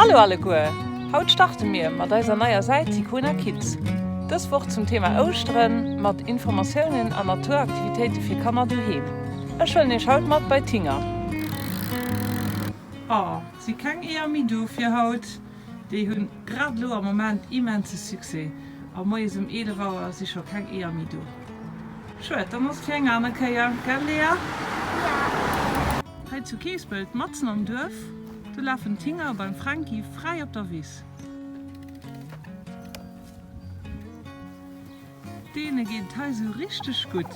Hallo alleguer! Haut starte mir mat eiser neier Säit Sicona Kids. Dës Woch zum Thema Ouschteren mat Informatiounen an Naturaktivitéite fir Kanner doheem. Ech huelen iech haut mat bei d'Hinger. Oh, si keng Eeër méi do fir haut? Déi hunn grad elo am Moment immense Succès a moies um 11 Auer si scho keng Eeër méi do. Schued, dann ass et fir eng aner Kéier, gell Lea? Jo. Hei zu Keespelt, matzen am Duerf, do lafen d'Hinger beim Fränki fräi op der Wiss. Deene geet et hei sou richteg gutt.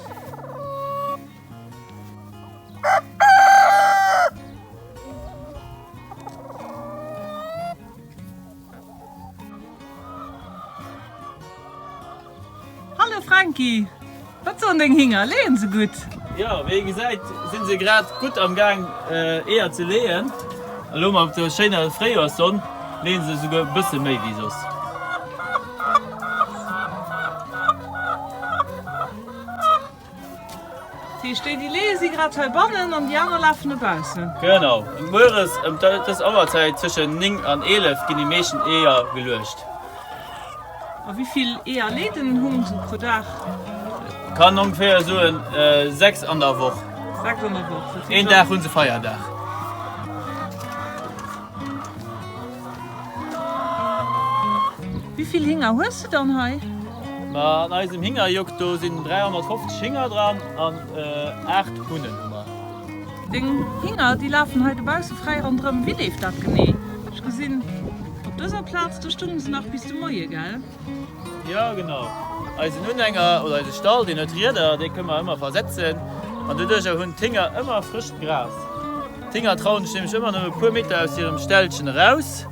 Hallo Franky, wat soen deng Hinger, leeën se gutt? Jo, wéi ee gesäit sinn se grad gutt am Gaang Eeër ze leeën. Elo mat der schéiner Fréijoerssonn leeën se esouguer e bësse méi wéi soss. Dat heescht, déi, déi leeë si grad heibannen an déi aner lafen dobaussen? Genau. Mueres ëm dës Auerzäit, tëschent 9 an 11, ginn déi meeschten Eeër geluecht. A wéi vill Eeër leet en Hung sou pro Dag? Kann ongeféier soen 6 an der Woch. 6 an der Woch. Dat Een heescht Dag hu se Feierdag. Wéi vill Hinger hues de dann hei? Ma an eisem Hingerjuck do sinn 350 Hinger dran an 8 Hunnen hu mer. Deng Hinger déi lafen hei dobausse fräi ronderëm. Wéi leeft dat genee? Ech gesinn op dëser Plaz, do stounge se nach bis de Moie, gell? Jo genau. Eisen Unhänger oder eise Stall deen huet Rieder, dee kënne mer ëmmer versetzen an doduercher hunn d'Hinger ëmmer frëscht Gras. D'Hinger trauen sech nämlech ëmmer nëmme e puer Meter aus hirem Ställchen eraus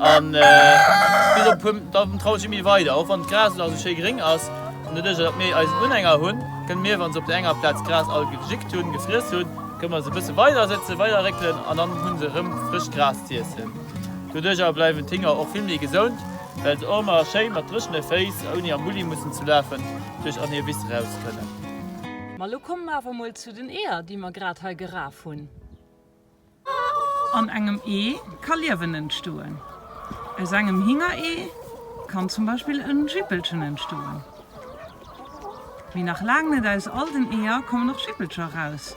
an bis op e puer, dann trauen sech méi weider, och wann d'Gras nach esou schéi gréng ass. An doduercher datt mir eisen Unhänger hunn, kënne mir, wa se op der enger Plaz d'Gras all gejickt hunn, gefriess hunn, kënne mer se e bësse weider sëtzen, weider réckelen an dann hu se erëm frëscht Gras z'iessen. Doduercher bleiwen d'Hinger och vill méi gesond, well se och ëmmer schéi mat dréchene Féiss, ouni am Bulli mussen ze lafen, duerch an hir Wiss eraus kënnen. Ma lo komme mer awer mol zu den Eeër, déi mer grad hei geraf hunn. An engem Ee ka Liewen entstoen. Aus engem Hingeree kann zum Beispill en Jippelchen entstoen. Mee nach laang net aus all den Eeër kommen och Jippelcher eraus.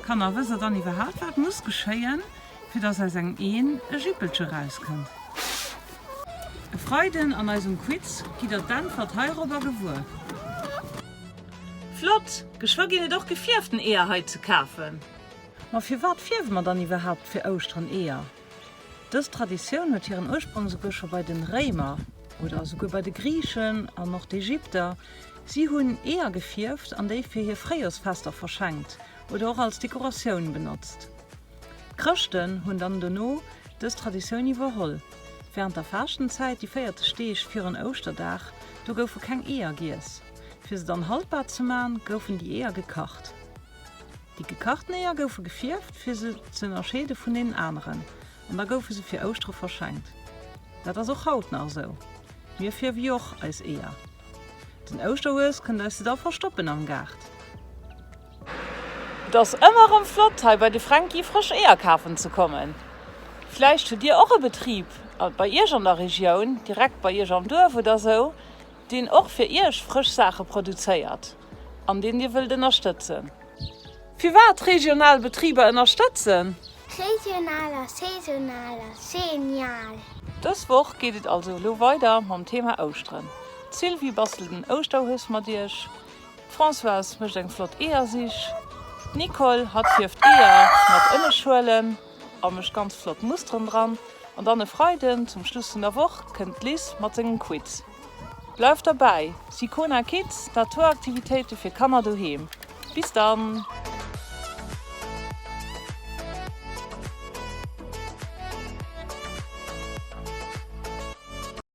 Kanner, wësst der dann iwwerhaapt wat muss geschéien, fir dass aus engem Een e Jippelche erauskënnt? E Freiden an eisem Quiz gitt der d'Äntwert heirobber gewuer. Flott! Geschwë ginn et och gefierften Eeër hei ze kafen. Ma firwat fierwe mer dann iwwerhaapt fir Ouschteren Eeër? Dës Traditioun huet hiren Ursprong souguer scho bei den Réimer oder esouguer bei de Griichen an och d'Ägypter. Si hunn Eeër gefierft an déi fir hir Fréijorsfester verschenkt oder och als Dekoratioun benotzt. D'Chrëschten hunn dann dono dës Traditioun iwwerholl. Wärend der Faaschtenzäit, déi 40 Deeg virun Ouschterdag, do goufe keng Eeër giess. Fir se dann haltbar ze man, goufen déi Eeër gekacht. Déi gekachten Eeër goufe gefierft, fir se ze ënnerscheede vun deenen aneren, an da goufe se fir Ouschtere verschenkt. Dat ass och haut nach esou. Mir fierwe jo och eis Eeër. Den Ouschterhues kënnt eis se da verstoppen am Gaart. Et ass ëmmer erëm flott, hei bei de Fränki frësch Eeër kafen ze kommen. Vläicht hutt Dir och e Betrib bei Iech an der Regioun, direkt bei Iech am Duerf oder esou, deen och fir Iech frësch Saache produzéiert an deen Dir wëllt ënnerstëtzen. Firwat regional Betriber ënnerstëtzen? Regional a saisonal ass genial! Dës Woch geet et also elo weider mam Thema Ouschteren. D'Sylvie bastelt en Ouschterhues mat iech, d'Françoise mécht eng flott Eeërsich, d'Nicole hatt fierft Eeër mat Ënneschuelen a mécht ganz flott Musteren dran an dann e Freiden zum Schluss vun der Woch kënnt d'Liz mat sengem Quiz. Bleift derbäi! Sicona Kids, Naturaktivitéite fir Kanner doheem. Bis dann!